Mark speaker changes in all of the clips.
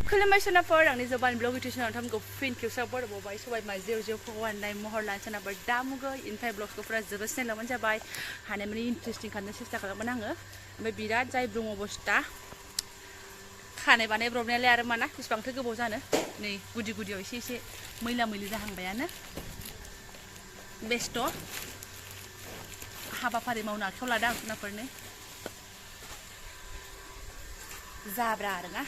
Speaker 1: खुलुमबाय सोनाफोर आंनि जबानिब्लग इउटिउब थामखौ फिन खेबसेयाव बरायबावबाय सबाय मा जेव जेव फगवाननाय महर लानो सोनाफोर दामुगै इनफाय ब्लग्सखौफोरा जोबोद सिनायलांबानो जाबाय हानायमानि इन्टारेस्टिं खालामनो सेस्था खालामगोन आङो ओमफ्राय बिराद जाय दङ अबस्था खानाय बानायब्रबनायालाय आरो माना बेसेबांथो गोबाव जानो नै गुदि गुदियाव एसे एसे मैला मैलि जाहांबायानो बेस्थ' हाबाफारि मावनो आखायाव लादों आं सोनाफोरनो जाब्रा आरोना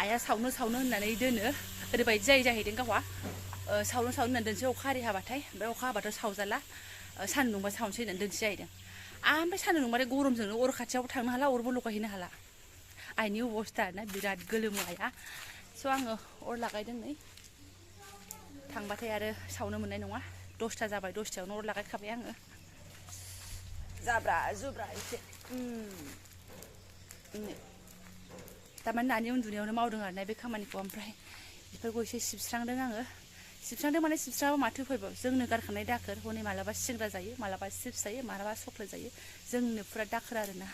Speaker 1: आइया सावनो होननानै दोनो ओरैबायदि जायो जाहैदों गावहा सावनो होननानै दोनसै अखा हारि हाबाथाय ओमफ्राय अखा हाबाथ' सावजाला सान्दुं दुंबा सावनोसै होननानै दोनसै जाहैदों ओमफ्राय सान्दुं दुंबाथाय गरमजोंनो अर खाथियावबो थांनो हाला अरबो लगायहैनो हाला आइनि अबस्था ना बिराद गोलोमो आइया स' आङो अर लागायदों नै थांबाथाय आरो सावनो मोननाय नङा 10ता जाबाय 10तायावनो अर लागायखाबाय आङो जाब्रा जुब्रा एसे तारमाने नानि उन्दुनायावनो मावदों आरोना बे खामानिखौ ओमफ्राय बेफोरखौ एसे सिबस्रांदों आङो सिबस्रांदों माने सिबस्राङाबा माथो फैबाव जोंनो गारखानाय दाखोर हनै मालाबा सिंग्रा जायो मालाबा चिप्स जायो मालाबा चक्लेट जायो जोंनो फुरा दाखोर आरोना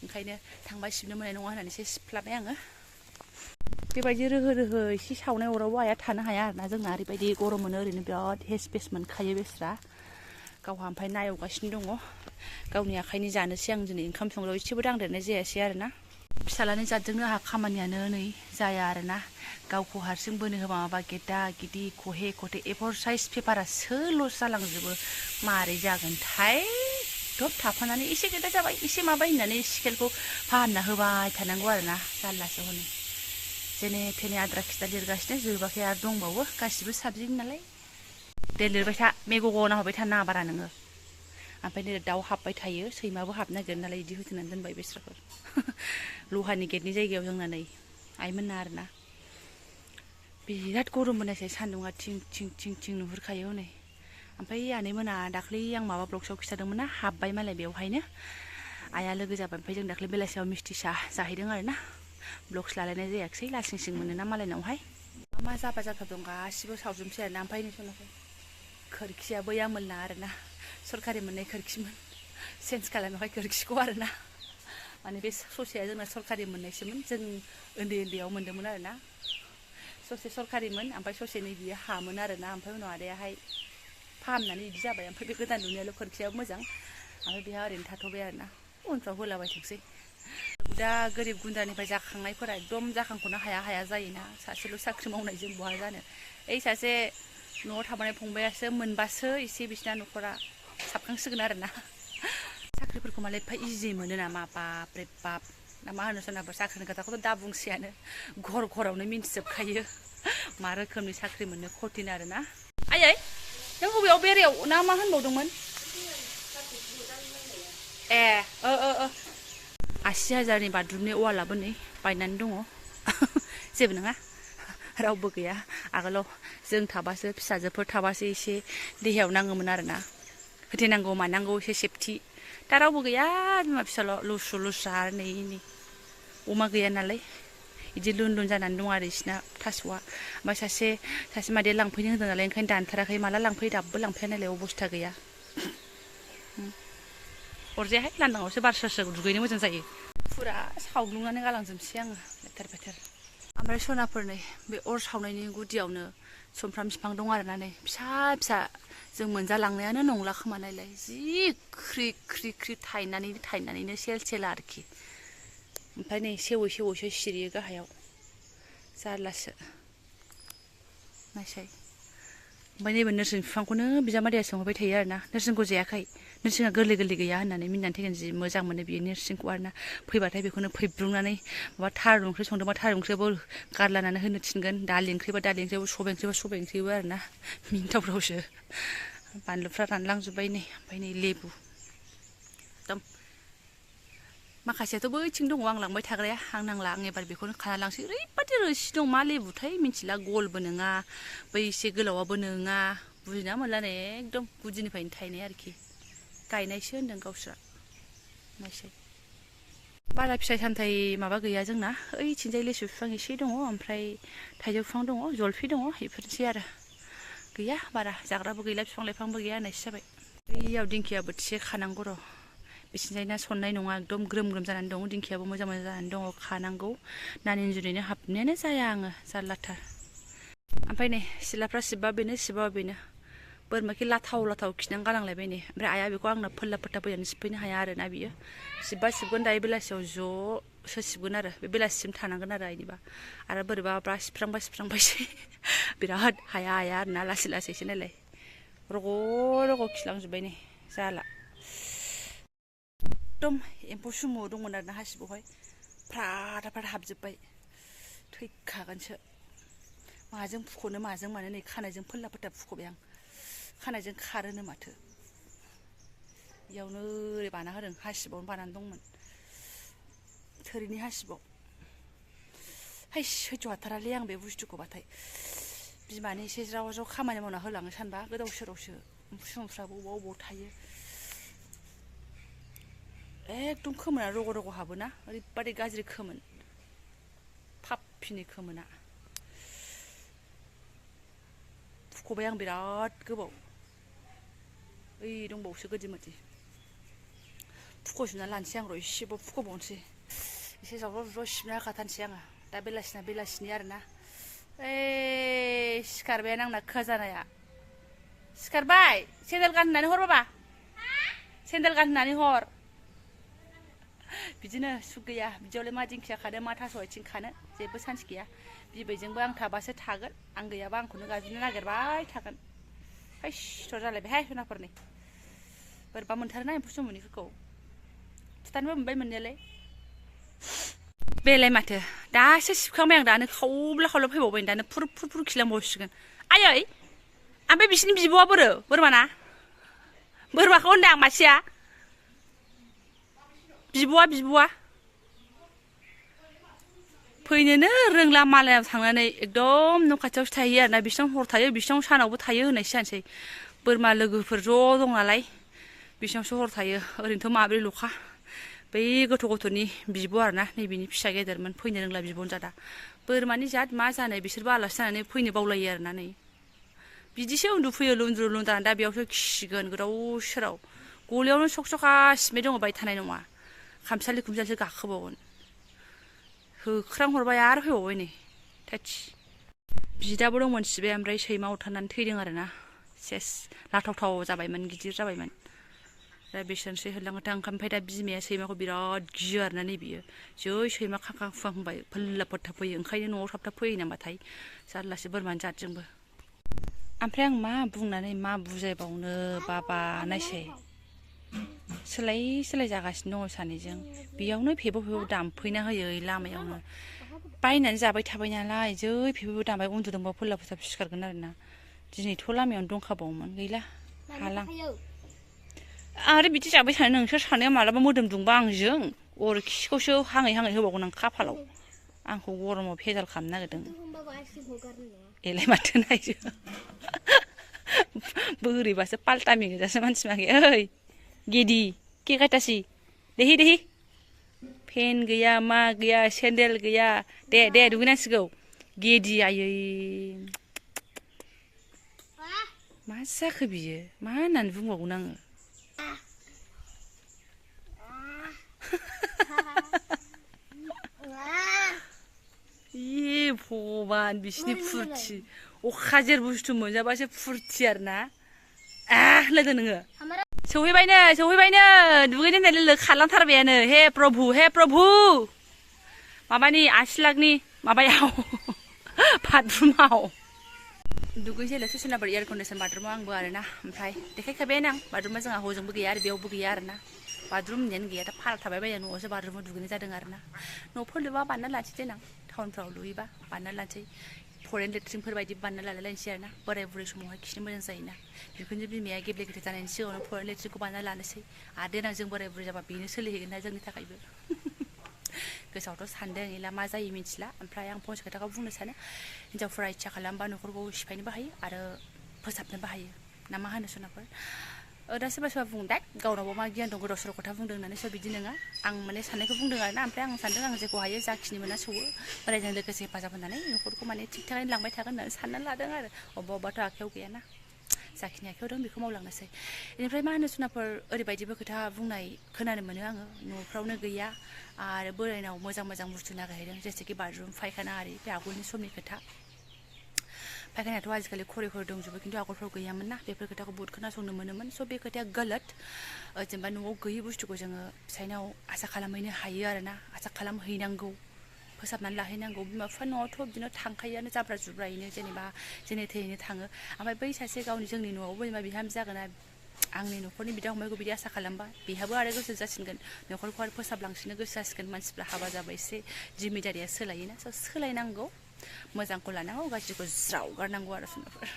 Speaker 1: ओंखायनो थांबा सिबनो मोननाय नङा होननानै एसे सिबफ्लाबाय आङो बेबायदि रोहो एसे सावनाय अरावबो आइया थानो हाया आरोना जोंना ओरैबायदि गरम मोनो ओरैनो बिराद हेस पेस मोनखायो बेस्रा गावहा ओमफ्राय नायवगासिनो दङ गावनि आखाइनि जानोसै आं दिनै ओंखाम संग्रायाव एसेबो दांदेरनाय जायासै आरोना फिसालानि जादजोंनो आहा खामानियानो नै जाया आरोना गावखौ हारसिं बोनो होबा माबा गेदा गिदि खहे खथे एफोर साइज पेपारासो लस जालांजोबो मारै जागोनथाय धप थाफानानै एसे गेदा जाबाय एसे माबाय होननानै स्केलखौ फाहामना होबाय थानांगौ आरोना जारलासो हनै जेने थेने आद्रा खिदा लिरगासिनो जोबाखै आरो दंबावो गासिबो साबजेक्ट नालाय दे लिरबाय था मेग'ग ना हरबाय था नाङा बारा नोङो ओमफ्राय नै दाउ हाबबाय थायो सैमाबो हाबनो नागिरो नालाय इदि होथेनानै दोनबाय बेस्राफोर लहानि गेटनि जायगायाव जोंना नै आइमोनना आरोना बिराद गरम मोनासै सान्दुङा थिं नुहुरखायो हनै ओमफ्राय आनैमोना दाख्लै आं माबा ब्लगसआव खिथादोंमोन ना हाबबाय मालाय बेवहायनो आइया लोगो जाबाय ओमफ्राय जों दाख्लै बेलासियाव मिस्टि साह जाहैदों आरोना ब्लग्स लालायनाय जायाखिसै लासिं मोनोना मालायनावहाय मा जाबा जाथाव दं गासिबो सावजोबनोसै आरोना ओमफ्राय नै सनाखौ खोरखिया बैया मोनना आरोना सरकारि मोननाय खोरखिमोन चेन्ज खालामोहाय खोरखिखौ आरोना माने बे ससेया जोंना सरकारि मोननायसोमोन जों उन्दैयाव मोन्दोंमोन आरोना ससे सरकारिमोन ओमफ्राय ससे नै बियो हामोन आरोना ओमफ्राय उनाव आदायाहाय फाहामनानै बिदि जाबाय ओमफ्राय बे गोदान लुनायाल' खोरखियाबो मोजां ओमफ्राय बेहा ओरैनो थाथ'बाय आरोना उनफ्राव होलाबायथोंसै दा गोरिब गुन्द्रानिफ्राय जाखांनायफोरा एकदम जाखांख'नो हाया जायोना सासेल' साख्रि मावनायजों बहा जानो ओइ सासे न'आव थाबोनाय फंबायासो मोनबासो एसे बिसिना न'खरा साबखांसिगोन आरोना साख्रिफोरखौ मालाय एफा इजि मोनो नामा बाप रे बाप ना मा होनो सोरनाबा साख्रिनि खोथाखौथ' दा बुंसैयानो घरावनो मिन्थिजोबखायो मा रोखोमनि साख्रि मोननो कठिन आरोना आयै नों बबेयाव बेरायाव ना मा होनबावदोंमोन ए 80,000नि बाथरुमनि वालाबो नै बायनानै दङ जेबो नङा रावबो गैया आगोलाव जों थाबासो फिसाजोफोर थाबासो एसे देहायाव नाङोमोन आरोना होथेनांगौ मानांगौ एसे सेफटि दा रावबो गैया बिमा फिसाल' लुस्रा आरो नै अमा गैया नालाय बिदि लुन जानानै दं आरो बिसिना थास'आ ओमफ्राय सासे मादैया लांफैनो होदों नालाय ओंखायनो दानथाराखै माला लांफैयो दाबो लांफैया नालाय अबस्था गैया अरजायाहाय लांदाङावसो बार स्रो दुगैनो मोजां जायो फुरा सावग्लुंनानै गालांजोबसै आङो लेथेर फेथेर ओमफ्राय सनाफोर नै बे अर सावनायनि गुदियावनो सुमफ्राम बिफां दं आरोना नै फिसा जों मोनजालांनायानो नंला खोमा नायलाय जि ख्रि थायनानैनो सेल आरोखि ओमफ्राय नै सेवैसो सिरियो गाहायाव जारलासो नायसाय ओमफ्राय नैबे नोरसिं बिफांखौनो बिजामादैया सोंहरबाय थायो आरोना नोरसिंखौ जायाखै नोरसिङा गोरलै गैया होननानै मिन्नानै थैगोन जि मोजां मोनो बियो नोरसिंखौ आरोना फैबाथाय बेखौनो फैब्रुंनानै माबा थारुन ओंख्रि संदोंबा थारुन ओंख्रियावबो गारलानानै होनो थिनगोन दालि ओंख्रिबा दालि ओंख्रियावबो सबाइ ओंख्रिबो आरोना मिन्थावफ्रावसो बानलुफ्रा रानलांजोब्बाय नै ओमफ्राय नै लेबु एकदम माखासेयाथ' बैथिं दङ आं लांबाय थाग्राया आं नांला आं एबार बेखौनो खाना लांसै ओरैबादि रोसि दं मा लेबुथाय मिन्थिला गलबो नङा बै एसे गोलावाबो नङा बुजिना मोनला नै एकदम गुदिनिफ्रायनो थायनाय आरोखि गायनायसो होनदों गावस्रा नायसै बारा फिथाइ सामथाइ माबा गैया जोंना ओइथिंजाय लिसु बिफां एसे दङ ओमफ्राय थाइजौ बिफां दङ जलफि दङ बेफोरनोसै आरो गैया बारा जाग्राबो गैला बिफां लाइफांबो गैया होननायसो जाबाय बैयाव दिंखिया बोथिसे खानांगौ र' बिसिनिजायना सननाय नङा एकदम ग्रोम ग्रोम जानानै दं दिंखियाबो मोजां मोजां जानानै दङ खानांगौ नानि जुरैनो हाबनायानो जाया आङो जारलाथार ओमफ्राय नै सिलाफ्रा सिबबा बेनो बोरमाखि लाथाव लाथाव खिनानै गालांलायबाय नै ओमफ्राय आइया बेखौ आंनो फोल्ला फोथा फैनानै सिबफैनो हाया आरोना बियो सिबबा सिबगोन दायो बेलासियाव ज'सो सिबगोन आरो बे बेलासिसिम थानांगोन आरो आइनिबा आरो बोरैबा सिबफ्रांबायसै बिराद हाया आरोना लासै लासैसो नालाय रग' खिलांजोब्बाय नै जाला एकदम एम्फौ सुमु दंमोन आरोना हासिबावहाय फ्राद हाबजोब्बाय थैखागोनसो माजों फुख'नो माजों मानो नै खानायजों फोल्ला फोथा फुख'बाय आं खानायजों खारोनो माथो बेयावनो ओरै बाना होदों हासिबावनो बानानै दंमोन थोरिनि हासिबाव हाय सैज' हाथारालै आं बे बुस्थुखौबाथाय बिमानि एसे ज्राव ज्राव खामानि मावना होलाङो सानबा गोदाव सोरावसो सुमुफ्राबो अबाव थायो एकदम खोमोना रग' हाबोना ओरैबादि गाज्रि खोमोन फाफ्पिनि खोमोना फुख'बाय आं बिराद गोबाव ओइ दंबावोसो गोदि मोदि फुख'जोबना लानोसै आं र' एसेबाव फुख'बावनोसै एसे जावज्राव सिबना होखाथारनोसै आङो दा बेलासिनि आरोना ओइ सिखारबायानो आंना खोजानाया सिखारबाय सेन्देल गानहोनानै हर बाबा सेन्देल गानहोनानै हर बिदिनो सुख गैया बिदियावलाय मा दिंखिया खानो मा थास' आथिं खानो जेबो सान्स गैया बिबैजोंबो आं थाबासो थागोन आं गैयाबा आंखौनो गाज्रिनो नागिरबाय थागोन हाय सिथर जालायबायहाय जुनाफोरनि बोरैबा मोनथारोना एम्फौ सुमुनिफोरखौ फुथानोबो मोनबाय मोननायालाय बेलाय माथो दासो सिबखांबाय आं दानो खावब्ला फैबावबाय दानो फुर खिलांबावसिगोन आयै ओमफ्राय बिसिनि बिब'आ बोरमाना बोरमाखौ होनदां मासेया बिब'आ फैनोनो रोंला मालायाव थांनानै एकदम न' खाथियावसो थायो आरोना बिसिनाव हर थायो बिसिनाव सानावबो थायो होननायसो जानोसै बोरमा लोगोफोर ज' दं नालाय बिसिनावसो हर थायो ओरैनोथ' माब्रैल'खा बै गथ'नि बिब' आरोना नैबेनि फिसा गेदेरमोन फैनो रोंला बिब'न जादा बोरमानि जात मा जानो बिसोरबो आलासि जानानै फैनो बावलायो आरोना नै बिदिसो उन्दुफैयो लुन्द्रु लुन्द्रानो दा बेयावसो खिसिगोन गोदाव सोराव गलियावनो सखा सिबनाय दङ बाय थानाय नङा खामसालि खुमसालिसो गाखोबावगोन होख्रांहरबाय आरो फैबावबाय नै थोदस बिदाबो दंमोन सिबाय ओमफ्राय सैमा अरथारनानै थैदों आरोना सेस लाथावथाव जाबायमोन गिदिर जाबायमोन दा बिसोरनोसै होलांथां ओमफ्राय दा बिमाया सैमाखौ बिराद गियो आरोना नै बियो जै सैमा खांखां फुहां होनबाय फोल्ला फोथा फैयो ओंखायनो न'आव थाब फैयो नामाथाय जारलासो बोरमानि जातजोंबो ओमफ्राय आं मा बुंनानै मा बुजायबावनो बाबा नायसै सोलाय जागासिनो दङ सानैजों बेयावनो फेबो दामफैना होयो लामायावनो बायनानै जाबाय थाबाय नालाय जै फेबो दामबाय उन्दुदोंबा फोल्ला फोथा सिखारगोन आरोना दिनैथ' लामायावनो दंखाबावोमोन गैला हालां आरो बिदि जाबाय थानो नोंसोर सानैया मालाबा मोदोम दुंबा आंजों अरखिखौसो हाङै होबावगोन आं खाफालाव आंखौ गरमाव भेजाल खालामनो नागिरदों एलाय माथो नायजो बोरैबासो पाल्टामि गोजासो मानसि मागे ओइ गेदि के कायटासि देहि फेन गैया मा गैया सेन्देल गैया दे दुगैनांसिगौ गेदि आयै मा जाखो बियो मा होननानै बुंबावगोन आङो भगबान बिसिनि फुरथि अखाजेर बुस्थु मोनजाबासो फुरथि आरोना लोगो नोङो सौहैबायनो दुगैनो होननाय लोगो खारलांथारबायानो हे प्रभु माबानि आसिलागनि माबायाव बाथरुमाव दुगैनोसैल'सो सोनाबार एयार कन्डिसन बाथरुमाव आंबो आरोना ओमफ्राय देखायखाबायानो आं बाथरुमा जोंहा हजोंबो गैया आरो बेयावबो गैया आरोना बाथरुम होननायानो गैया दा फाराग थाबाय बाया न'आवसो बाथरुमाव दुगैनाय जादों आरोना न'फोर लुबा बानायना लानोसै देनां टाउनफ्राव लुयोबा बानायना लानोसै फरेन लेट्रिनफोर बायदि बानायना लालायलायनोसै आरोना बोराय बुरै समावहाय खिनो मोजां जायोना बेखौनो बिमाया गेब्ले गेथे जानायनि सिगाङावनो फरेन लेट्रिनखौ बानायना लानोसै आरो देनां जों बोराय बुरै जाबा बेनो सोलिहैगोन ना जोंनि थाखायबो गोसोआवथ' सानदों एला मा जायो मिथिला ओमफ्राय आं फंसे खोथाखौ बुंनो सानो हिनजावफोरा इच्छा खालामबा न'खरखौ सिफायनोबो हायो आरो फोसाबनोबो हायो ना मा होनो सोनाफोर दा सोरबा बुङो दा गावनावबो मा गियान दं गोदाव सोराव खोथा बुंदों होननानै सोर बिदि नङा आं माने साननायखौ बुंदों आरोना ओमफ्राय आं सानदों आं जेखौ हायो जाखिनि मोना सौवो बोरायजों लोगोसे हेफाजाब होनानै न'खरखौ माने थिग थाखायनो लांबाय थागोन होननानै साननानै लादों आरो अबावबाथ' आखायाव गैयाना जाखिनि आखायाव दं बेखौ मावलांनोसै बेनिफ्राय मा होनो सुनाफोर ओरैबायदिबो खोथा बुंनाय खोनानो मोनो आङो न'फ्रावनो गैया आरो बोरायनाव मोजां मोजां बुस्थु नागिरहैदों जेसेखि बाथरुम फायखाना आरि बे आगोलनि समनि खोथा फायखानायाथ' आजिखालि खरे खरे दंजोबो खिन्थु आगोलफ्राव गैयामोन ना बेफोर खोथाखौ बहुत खोनासंनो मोनोमोन स' बे खोथाया गलत जेनेबा न'आव गैयै बुस्थुखौ जोङो फिसायनाव आसा खालामहैनो हायो आरोना आसा खालामहैनांगौ फोसाबनानै लाहैनांगौ बिमा बिफा न'आवथ' बिदिनो थांखायोआनो जाब्रा जुब्रायैनो जेनेबा जेने थेने थाङो ओमफ्राय बै सासे गावनि जोंनि न'आवबो जेनेबा बिहामजो जागोना आंनि न'खरनि बिदा फंबायखौ बिदि आसा खालामबा बेहाबो आरो गोसो जासिनगोन न'खरखौ आरो फोसाबलांसिनो गोसो जासिगोन मानसिफ्रा हाबा जाबाय एसे जिम्मेदारिया सोलायोना स' सोलायनांगौ मोजांखौ लानांगौ गाज्रिखौ ज्राव गारनांगौ आरो सुनाफोर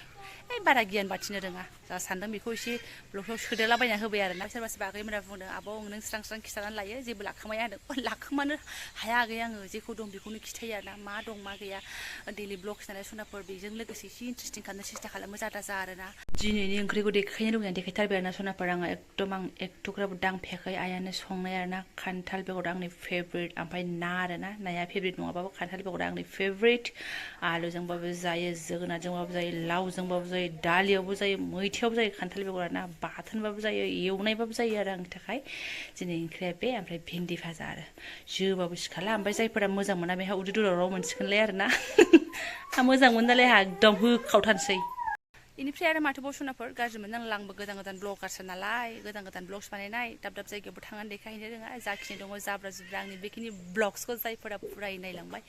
Speaker 1: बारा गियान बाथिनो रोङा जा सानदों बेखौ एसे ब्लगफ्राव सोदेरलाबायना होबाय आरोना सोरबा सोरबा आगैमोना बुंदों आब' नों स्रां स्रां खिथानानै लायो जेबो लाखोमाया होनदों लाखोमानो हाया आगै आङो जेखौ दं बेखौनो खिथायो आरोना मा दं मा गैया दैलि ब्लग खिथानाय सुनाफोर बेजों लोगोसे एसे इन्टारेस्टिं खालामनो सेस्था खालामो जादा जा आरोना दिनैनि ओंख्रिखौ देखायनो लुगैनानै देखायथारबाय आरोना सुनाफोर आं एखथ'ग्राबो दांफेयाखै आइयानो संनाय आरोना खान्थाल बेगर आंनि फेभरेट ओमफ्राय ना आरोना नाया फेभरेट नङाबाबो खान्थाल बेगरा आंनि फेभरेट आलुजोंबाबो जायो जोगोनारजोंबाबो जायो लावजोंबाबो जायो दालियावबो जायो मैथायावबो जायो खान्थाल बेगरा ना बाथोनबाबो जायो एवनायबाबो जायो आरो आंनि थाखाय दिनै ओंख्रिया बे ओमफ्राय भिन्दि भाजा आरो जोबाबो सिखाला ओमफ्राय जायफोरा मोजां मोना बेहा उदै दुलाव मोनसिगोनलाय आरोना आं मोजां मोनो नालाय आंहा एकदम होखावथारसै बेनिफ्राय आरो माथोबाव सुनाफोर गाज्रि मोनो आं आंबो गोदान गोदान ब्लगारसो नालाय गोदान गोदान ब्लग्स बानायनाय दाब दाब जायगायावबो थांनानै देखायहैनो रोङा जाखिनि दङ जाब्रा जुब्रा आंनि बेखिनि ब्लग्सखौ जायफोरा फुरायै नायलांबाय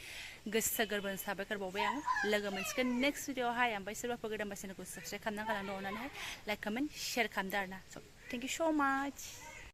Speaker 1: गोसो गोरबोनि साबायखर बावबाय आं लोगो मोनसिगोन नेक्स्ट भिडिअआवहाय ओमफ्राय सोरबाफोर गोदान बासिनोखौ साबस्क्राइब खालामना गालांनो अननानैहाय लाइक कमेन्ट शेयार खालामदो आरोना स' थेंक इउ स' माच